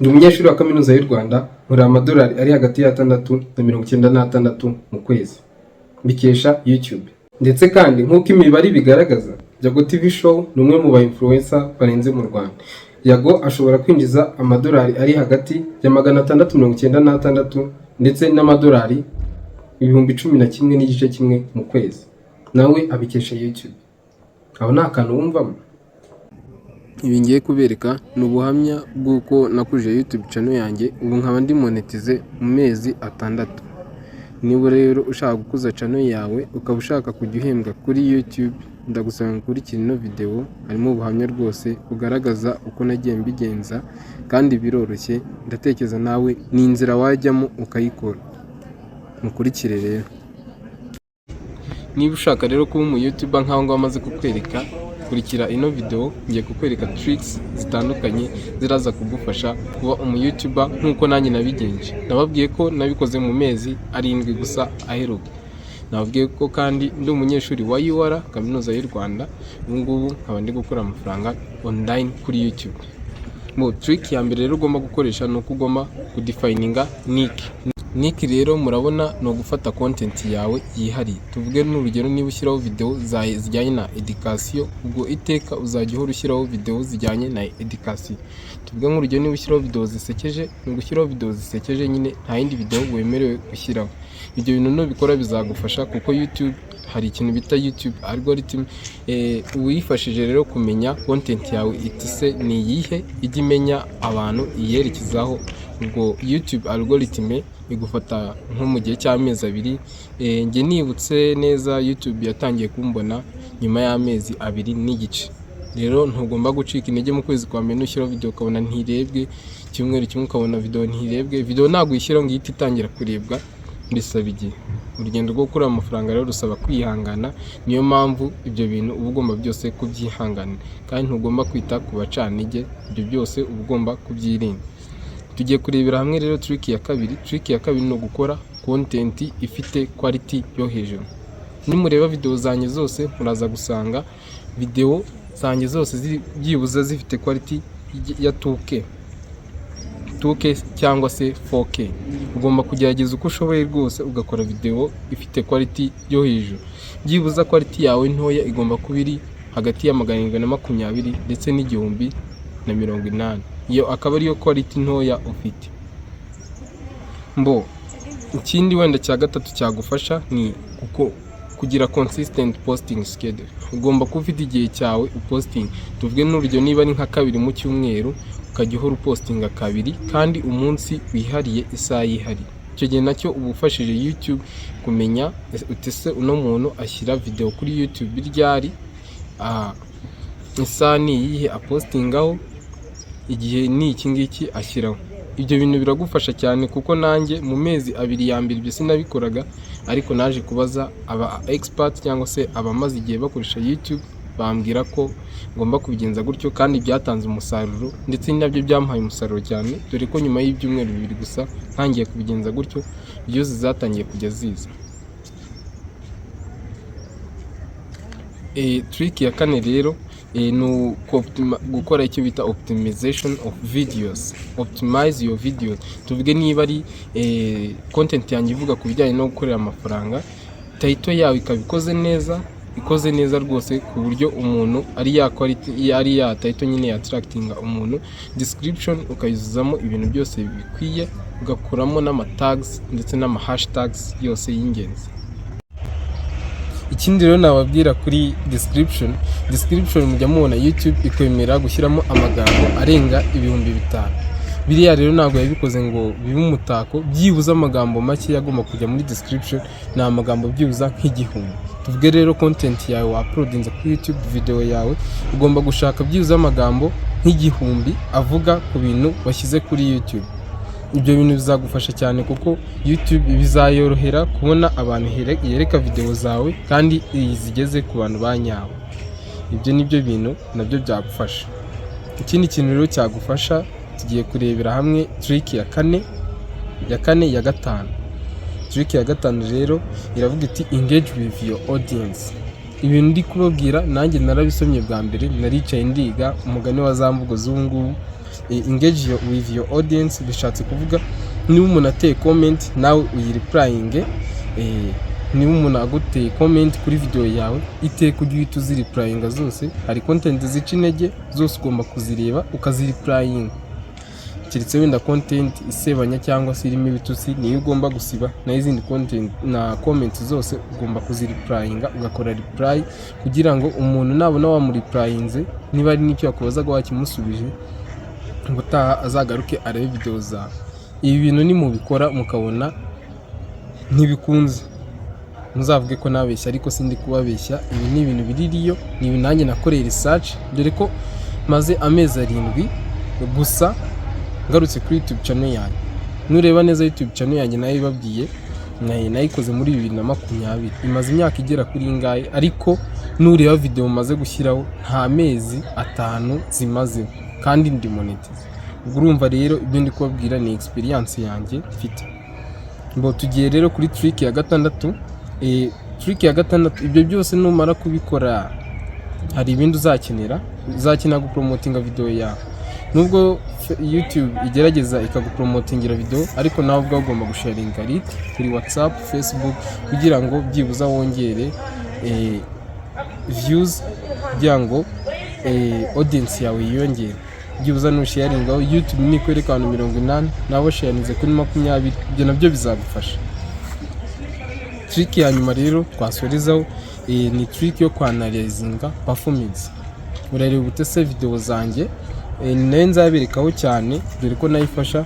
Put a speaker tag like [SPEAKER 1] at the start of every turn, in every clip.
[SPEAKER 1] Ndi umunyeshuri wa Kaminuza y'u Rwanda, nkorera amadolari ari hagati ya 6 na 96 mu kwezi, mbikesha YouTube. Ndetse kandi nk'uko imibare ibigaragaza, Yago TV Show ni umwe mu ba influencer barenze mu Rwanda. Yago ashobora kwinjiza amadolari ari hagati ya 696 ndetse n'amadolari 11,500 mu kwezi, nawe abikesha YouTube. Aho ni akantu wumvamo. Ibi ngiye kubereka ni ubuhamya bw'uko nakuje YouTube channel yanjye, ubu nkaba ndi monetize mu mezi 6. Niba rero ushaka gukuza channel yawe, ukaba ushaka kujya uhembwa kuri YouTube, ndagusaba ngo ukurikire ino video. Harimo ubuhamya rwose bugaragaza uko nagiye mbigenza, kandi biroroshye. Ndatekereza nawe ni inzira wajyamo ukayikora. Mukurikire rero. Niba ushaka rero kuba umu YouTuber nk'aho ngaho amaze kukwereka, kurikira ino video. Ngiye kukwereka tricks zitandukanye ziraza kugufasha kuba umu YouTuber nk'uko nanjye nabigenje. Nababwiye ko nabikoze mu mezi 7 gusa aheruka. Nababwiye ko kandi ndi umunyeshuri wa UR, Kaminuza y'u Rwanda. Ubu ngubu nkaba ndi gukora amafaranga online kuri YouTube. Mu trick ya mbere rero ugomba gukoresha ni uko ugomba kudefininga niche. Niche rero murabona ni ugufata content yawe yihariye. Tuvuge n'urugero, niba ushyiraho video zijyanye na education, ubwo iteka uzajya uhora ushyiraho video zijyanye na education. Tuvuge nk'urugero, niba ushyiraho video zisekeje, ni ugushyiraho video zisekeje nyine, nta yindi video wemerewe gushyiraho. Ibyo bintu nubikora bizagufasha, kuko YouTube hari ikintu bita YouTube algorithm. Wifashije rero kumenya content yawe itise ni iyihe, ijya imenya abantu iyerekezaho. Ubwo YouTube algorithm igufata nko mu gihe cy'amezi 2. Njye nibutse neza, YouTube yatangiye kumbona nyuma y'amezi 2 n'igice. Rero ntugomba gucika intege mu kwezi kwa mbere nushyiraho video ukabona ntirebwe, icyumweru kimwe ukabona video ntirebwe. Video ntabwo uyishyiraho ngo ihite itangira kurebwa, bisaba igihe. Urugendo rwo gukura amafaranga rero rusaba kwihangana. Niyo mpamvu ibyo bintu uba ugomba byose kubyihanganira, kandi ntugomba kwita ku bacantege. Ibyo byose uba ugomba kubyirinda. Tugiye kurebera hamwe rero trick ya kabiri. Trick ya kabiri ni ugukora content ifite quality yo hejuru. Nimureba video zanjye zose, muraza gusanga video zanjye zose byibuze zifite quality ya 2K, 2K cyangwa se 4K. Ugomba kugerageza uko ushoboye rwose ugakora video ifite quality yo hejuru. Byibuze quality yawe ntoya igomba kuba iri hagati ya 720 ndetse n'1080. Iyo akaba ariyo quality ntoya ufite. Mbo ikindi wenda cya gatatu cyagufasha ni kuko kugira consistent posting schedule. Ugomba kuba ufite igihe cyawe uposting. Tuvuge n'urugero, niba ari nka kabiri mu cyumweru, ukajya uhora upostinga kabiri, kandi umunsi wihariye, isaha yihariye. Icyo gihe nacyo uba ufashije YouTube kumenya uti: "Se uno muntu ashyira video kuri YouTube ryari? Isaha ni iyihe apostingaho? Igihe ni iki ngiki ashyiraho?" Ibyo bintu biragufasha cyane, kuko nanjye mu mezi 2 ya mbere ibyo sinabikoraga, ariko naje kubaza aba expert cyangwa se abamaze igihe bakoresha YouTube, bambwira ko ngomba kubigenza gutyo, kandi byatanze umusaruro. Ndetse ni nabyo byampaye umusaruro cyane, dore ko nyuma y'ibyumweru 2 gusa ntangiye kubigenza gutyo, views zatangiye kujya ziza. Trick ya kane rero ni gukora icyo bita optimization of videos, optimize your videos. Tuvuge niba ari content yanjye ivuga ku bijyanye no gukorera amafaranga, title yawe ikaba ikoze neza, ikoze neza rwose, ku buryo umuntu ari ya quality, ari ya title nyine ya attractinga umuntu, description ukayuzuzamo ibintu byose bikwiye, ugakuramo n'ama tags ndetse n'ama hashtags yose y'ingenzi. Ikindi rero nababwira kuri description, description mujya mubona YouTube ikwemera gushyiramo amagambo arenga 5000. Biriya rero ntabwo yabikoze ngo bibe umutako. Byibuze amagambo make agomba kujya muri description ni amagambo byibuze nk'igihumbi. Tuvuge rero content yawe wa uploadinze kuri YouTube, video yawe, ugomba gushaka byibuze amagambo nk'igihumbi avuga ku bintu washyize kuri YouTube. Ibyo bintu bizagufasha cyane, kuko YouTube bizayorohera kubona abantu yereka video zawe, kandi zigeze ku bantu ba nyabo. Ibyo ni byo bintu nabyo byagufasha. Ikindi kintu rero cyagufasha, tugiye kurebera hamwe trick ya kane, ya kane, ya gatanu. Trick ya gatanu rero iravuga iti: "Engage with your audience." Ibintu ndi kubabwira nanjye narabisomye bwa mbere, naricaye ndiga umugani wa za mvugo z'ubu ngubu. Engage with your audience bishatse kuvuga niba umuntu ateye comment, nawe uyireplyinge. Niba umuntu aguteye comment kuri video yawe, iteka ujye uhita uzireplyinga zose. Hari content zica intege, zose ugomba kuzireba ukazireplyinga, keretse wenda content isebanya cyangwa se irimo ibitutsi, niyo ugomba gusiba. Naho izindi content na comment zose ugomba kuzireplyinga, ugakora reply kugira ngo umuntu nabona wamureplyinze, niba ari n'icyo yakubazaga wakimusubije, ubutaha azagaruke arebe video zawe. Ibi bintu nimubikora mukabona ntibikunze, muzavuge ko nabeshya, ariko sindi kubabeshya. Ibi ni ibintu biririyo, ni ibintu nanjye nakoreye research, dore ko maze amezi 7 gusa ngarutse kuri YouTube channel yanjye. Nureba neza YouTube channel yanjye, nayo ibabwiye, nayikoze muri 2020, imaze imyaka igera kuri ingahe? Ariko nureba video maze gushyiraho, nta mezi 5 zimazeho kandi ndi monetize. Ubwo urumva rero ibyo ndi kubabwira ni experience yanjye mfite. Ngo tugiye rero kuri trick ya gatandatu. Trick ya gatandatu, ibyo byose numara kubikora, hari ibindi uzakenera. Uzakenera gupromotinga video yawe. Nubwo YouTube igerageza ikagupromotingira video, ariko nawe ubwawe ugomba gusharinga link kuri WhatsApp, Facebook, kugira ngo byibuza wongere views, kugira ngo audience yawe yiyongere. Byibuza nusharingaho, YouTube nikwereka abantu 80, nabo sharinze kuri 20, ibyo nabyo bizagufasha. Trick ya nyuma rero twasorezaho ni trick yo kwanalyzinga performance. Urareba utese video zanjye, ni nayo nzaberekaho cyane, dore ko nayifasha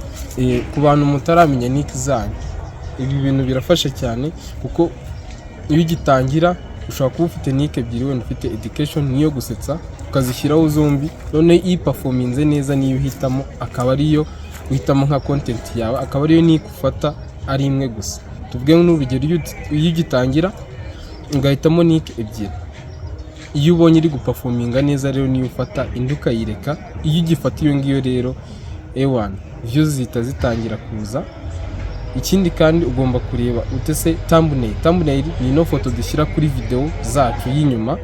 [SPEAKER 1] ku bantu mutaramenya niche zanyu. Ibi bintu birafasha cyane, kuko iyo ugitangira ushobora kuba ufite niche ebyiri, wenda ufite education niyo gusetsa, ukazishyiraho zombi. None iperforminze neza niyo uhitamo, akaba ariyo uhitamo nka content yawe, akaba ariyo niche ufata ari imwe gusa. Tuvuge n'urugero, iyo ugitangira ugahitamo niche ebyiri, iyo ubonye iri guperforminga neza rero niyo ufata, indi ukayireka. Iyo ugifata iyo ngiyo rero, ewana, views zihita zitangira kuza. Ikindi kandi ugomba kureba utese thumbnail. Thumbnail ni ino foto dushyira kuri video zacu y'inyuma.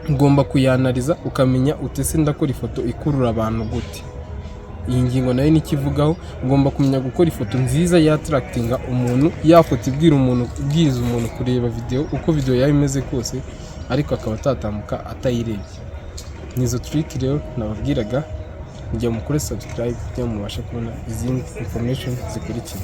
[SPEAKER 1] Ugomba kuyanariza ukamenya utese ndakora ifoto ikurura abantu gute. Iyi ngingo nayo nikivugaho. Ugomba kumenya gukora ifoto nziza yattractinga umuntu, ya foto ibwira umuntu, ibwiriza umuntu kureba video, uko video yaba imeze kose, ariko akaba atatambuka atayirebye. Ni izo trick rero nababwiraga. Njya mukore subscribe kugira ngo mubashe kubona izindi information zikurikira.